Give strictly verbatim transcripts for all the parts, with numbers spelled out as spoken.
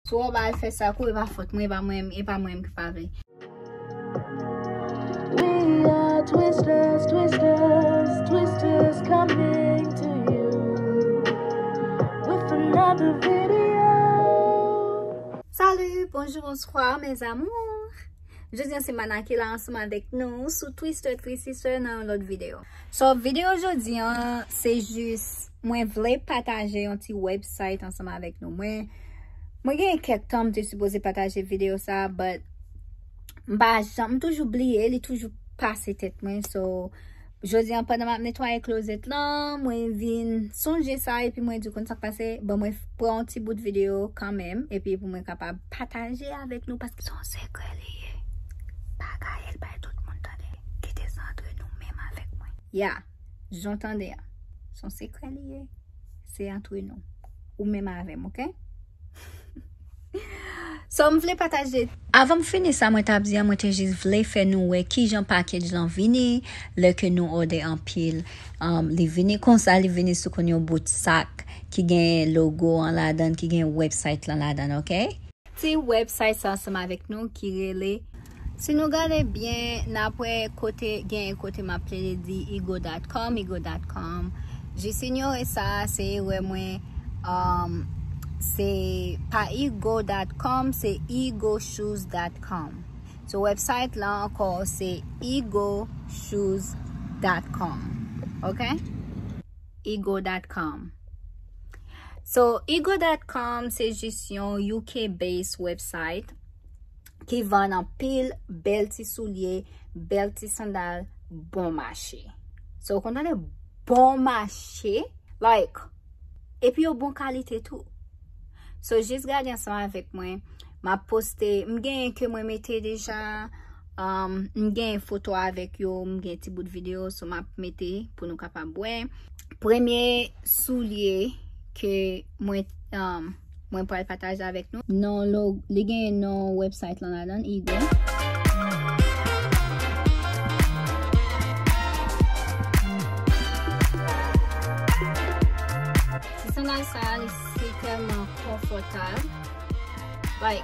Twò ba al fè sa kou, e pa fòt mwen, e pa mwen, e pa mwen ki pa vle. We are Twisters, Twisters, Twisters coming to you with another video. Salut, bonjour, bonsoir mes amours. Jodi an se Mana ki la ansanm avèk nou sou Twister Three Sister nan yon lòt videyo. So, videyo jodi an se jis mwen vle pataje yon ti website ansanm avèk nou. Mwen mwen gen kèk tan m te sipoze pataje videyo sa, but m pa janm, m toujou bliye, li toujou pase tèt mwen. So, jodi an pandan m ap netwaye klozèt lan, mwen vin sonje sa epi mwen di konn sa k pase, bon mwen pran yon ti bout videyo kanmenm epi pou mwen kapab pataje avèk nou paske se yon sekrè li ye. Pa gayèl bay tout moun tande. Kite sa antre nou menm avèk mwen. Ya, jan w tande a. Se yon sekrè li ye. Se antre nou. Ou menm avè m, oke? So, m vle pataje. Avan m fini sa mwen t ap di an, mwen te jis vle fè nou wè kijan package lan vini, lè ke nou òdè anpil. Um, li vini konsa, li vini sou konn yon bout sak ki gen logo an ladan, ki gen website lan ladan, oke? Ti website sa ansanm avèk nou ki rele, si nou gade byen, n ap wè kote, gen kote m ap plede di ego dot com, ego dot com. Jis inyore sa, se erè mwen. Um, se pa ego dot com, se ego shoes dot com. So, website lan ankò, se ego shoes dot com. Ok? Ego dot com. So, ego dot com se jis yon U K based website ki vann anpil bèl ti soulye, bèl ti sandal, bon mache. So, ou konn tande bon mache, like, epi yo bon kalite tou. So, jis gade ansanm avèk mwen. M ap poste, m genyen ke mwen mete deja, um, m genyen foto avèk yo, m gen ti bout videyo, so m ap mete pou nou kapab wè. Premye soulye ke mwen, um, mwen pral pataje avèk nou. Non, lo, li genyen non website lan ladan, Ego. Ti sandal sa, li se tèlman konfòtab. Like,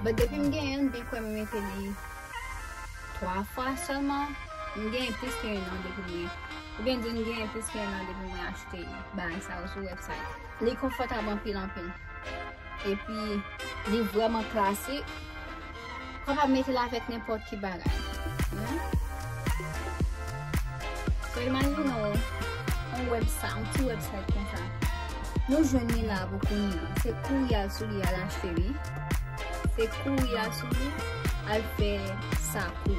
but depi m genyen l, m byen kwè m mete li twa fwa sèlman. M genyen plis ke yon an depi mwen, oubyen di m genyen plis ke yon an depi mwen achte bagay sa yo sou website. Li konfòtab anpil, anpil. Epi, li vrèman klasik. Ou kapab mete l avèk nenpòt ki bagay. Hmm? So, imajine w, yon website, yon ti website konsa. Nou jwenn li la pou kounye a. Se kouri al sou li al achte, wi. Se kouri al sou li, al fè sa kou.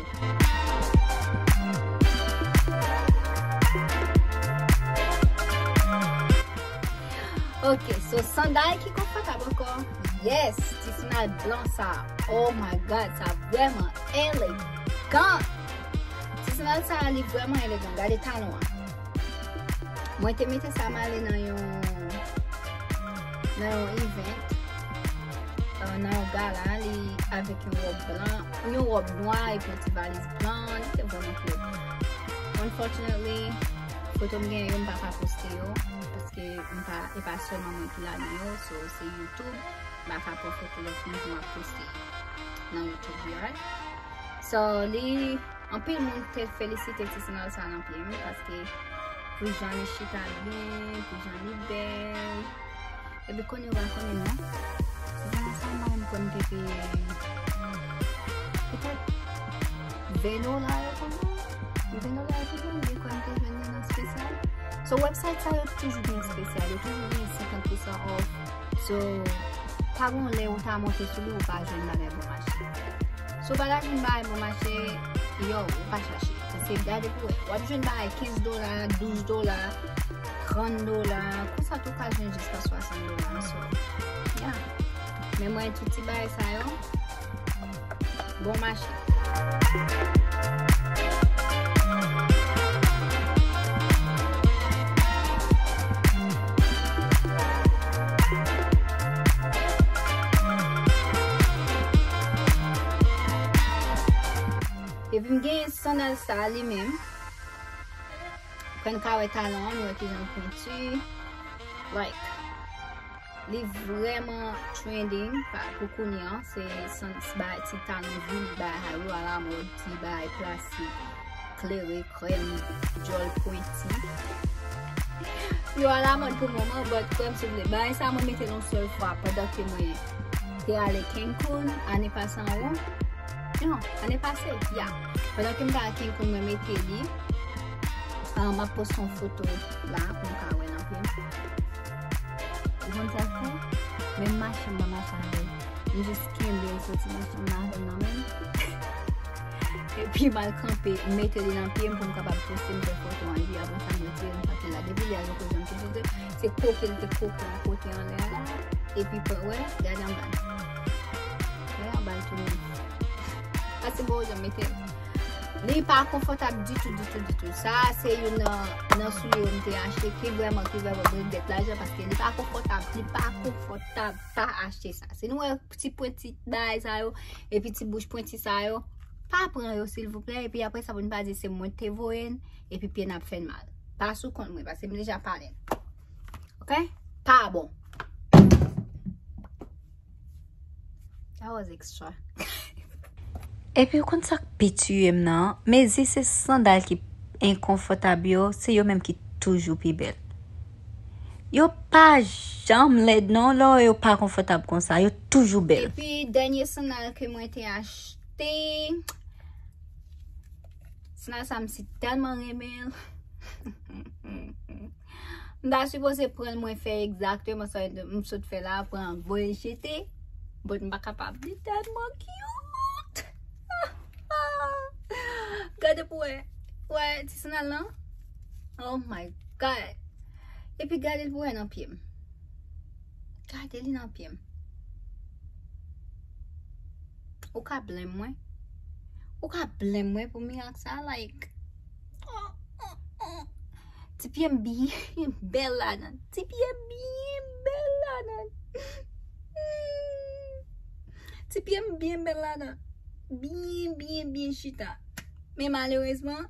Ok, so sandal ki konfòtab ankò. Yes, ti sandal blan sa. Oh my God, sa vrèman elegan. Ti sandal sa, li vrèman elegan. Gade talon an. Mwen te mete sa m ale nan yon, nan yon event, euh, nan yon gala, li avèk yon wòb blan, yon wòb nwa epi yon ti valiz blan, li te vrèman cute. Unfortunately, foto m gen yo, m pa ka poste yo, paske m pa, e pa sèlman mwen ki ladan yo, so se YouTube, m pa ka pran foto lòt moun pou m ap poste nan YouTube, right? So, li, anpil moun te felisite ti sandal sa nan pye m, paske pou jan li chita byen, pou jan li bèl. Epi kounye a w pa konnen non. Ti sandal sa, mwen menm kwè m te peye petèt ven dola yo konsa. Ven dola yo konsa, m te kwè m te jwenn li nan espesyal. So, website sa yo toujou gen espesyal, yo toujou gen senkant pousan off. So, pa gen lè ou ta monte sou li, ou pa jwenn bagay bon mache. Si w pa ta jwenn bagay bon mache, yo, ou pa chache. Paske gade pou wè, w ap jwenn bagay kenz dola, douz dola, trant dola, konsa tou ka jwenn jiska swasant dola. So, yeah. Men mwen, tout ti bagay sa yo, bon mache. Epi m gen sandal sa li menm. Kwen ka wè talon an, nou wè kijan l penti. Like, Li vrèman trending pa, pou kounye an. Se sans bay ti talon vin bay yo alamòd, ti bay plastik, klere, krèm, djòl pwenti. Yo alamòd pou moman, but kòm si w vle. Bagay sa mwen mete l yon sèl fwa pandan ke mwen te ale Cancun ane pase an. Non, ane pase, ya. Pandan ke m te al Cancun, mwen mete li. Ah, m ap poste yon foto la pou m ka wè l anpil. Ou konn sa l fè? Menm mache m pa mache avè l. M jis kenbe l, soti mache m avè l nan men m. Epi m al kanpe, m mete li nan pye m pou m kapab poste m fè foto an. Epi apre sa, m retire l, m pa t la. Depi lè a, yo koze m toujou de se koke l te koke yon kote anlè a la. Epi, wè, gade anba l. Wè, anba l tou nèf. Pase bon, jan mete l. Li pa konfòtab ditou, ditou, ditou. Sa a se youn nan, nan soulye yo m te achte ki vrèman, ki vrèman regrèt lajan paske li pa konfòtab, li pa konfòtab, pa achte sa. Si nou wè ti pwenti bagay sa yo, epi ti bouch pwenti sa yo, pa pran yo silvouplè, epi apre sa pou n pa di se mwen k te voye n, epi pye n ap fè n mal. Pa sou kont mwen, paske m deja pale n. Ok? Pa bon. That was extra. Epi ou konn sa k pi tiye m nan? Mezi se sandal ki enkonfòtab yo, se yo menm ki toujou pi bèl. Yo pa janm lèd non, lè yo pa konfòtab konsa, yo toujou bèl. Epi dènye sandal ke mwen te achte, sandal sa m si tèlman renmen l. M ta sipoze pran l, mwen fè egzakteman sa m sot fè la, pran voye jete. But m pa kapab, li tèlman cute. Gade pou wè. Wè ti sandal lan? Oh my God. Epi gade l pou wè nan pye m. Gade li nan pye m. Ou ka blame mwen? Ou ka blame mwen pou mirak sa, like, oh, oh, oh. Ti pye m byen bèl ladan. Ti pye m byen bèl ladan. Hmm. Ti pye m byen bèl ladan. Byen, byen, byen chita. Men malerezman,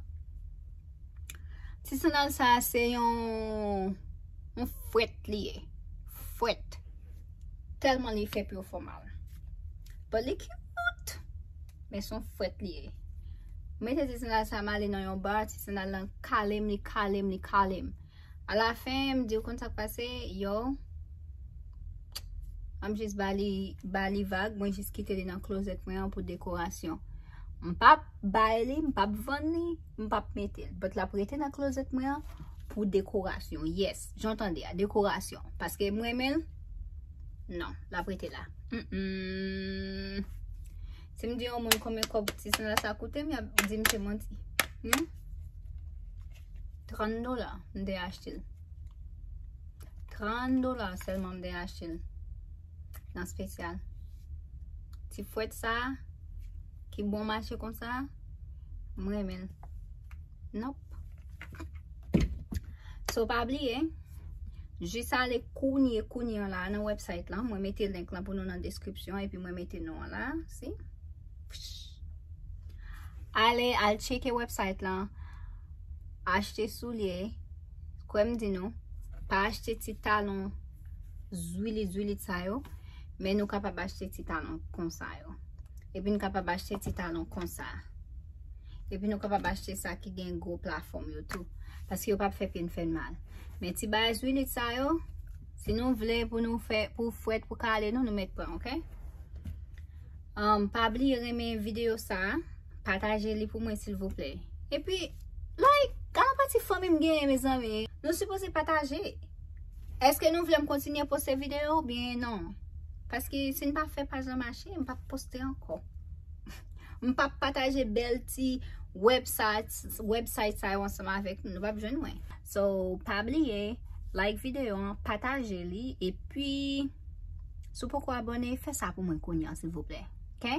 ti sandal sa a se yon, yon fwèt li ye. Fwèt. Tèlman li fè pye w fè w mal. But li cute. Men se yon fwèt li ye. Mete ti sandal sa m ale nan yon bar, ti sandal lan kale m, li kale m, li kale m. Alafen, m di w konn sa k pase, yo. M ap jis ba li, ba li vag, mwen jis kite li nan klozèt mwen an pou dekorasyon. M p ap bay li, m p ap vann li, m p ap mete l. But l ap rete nan klozèt mwen an pou dekorasyon. Yes, jan w tande a, dekorasyon. Paske m renmen l. Non, l ap rete la. Mm-mm. Si m di yon moun konbyen kòb ti sandal sa koute m, y ap di m se manti. Hmm? Trant dola, m te achte l. Trant dola sèlman m te achte l. Nan espesyal. Ti fwèt sa a, ki bon mache konsa, m renmen l. Nope. So, pa bliye, jis ale kounye, kounye an la nan website lan. Mwen mete link lan pou nou nan description, epi mwen mete non an la, si. Ale, al tcheke website lan, achte soulye, kwè m di nou, pa achte ti talon zwilit, zwilit sa yo, men nou kapab achte ti talon konsa yo. Epi nou kapab achte ti talon konsa. Epi nou kapab achte sa ki gen gwo plafon yo tou. Paske yo p ap fè pye n fè n mal. Men ti bagay zwilit sa yo, si nou vle pou nou fè, pou fwèt, pou kale nou, nou mèt pran, ok? Um, pa bliye renmen videyo sa a, pataje li pou mwen silvouplè. Epi, like, gade yon pati fanmi m genyen, mezanmi. Nou sipoze pataje. Èske nou vle m kontinye poste videyo oubyen non? Paske si n pa fè paj lan mache, m p ap poste ankò. M p ap pataje bèl ti website, website sa yo ansanm avèk nou. Nou p ap jwenn mwen. So, pa bliye, like videyo an, pataje li, epi si w poko abòne, fè sa pou mwen kounye a, silvouplè. Ok?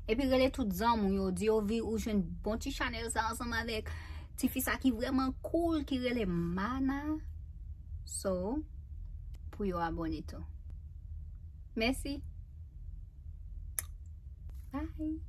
Epi rele tout zanmi w yo, di yo vi ou jwenn bon ti chanèl sa ansanm avèk ti fi sa ki vrèman cool, ki rele Mana. So, pou yo abòne tou. Mèsi. Bye.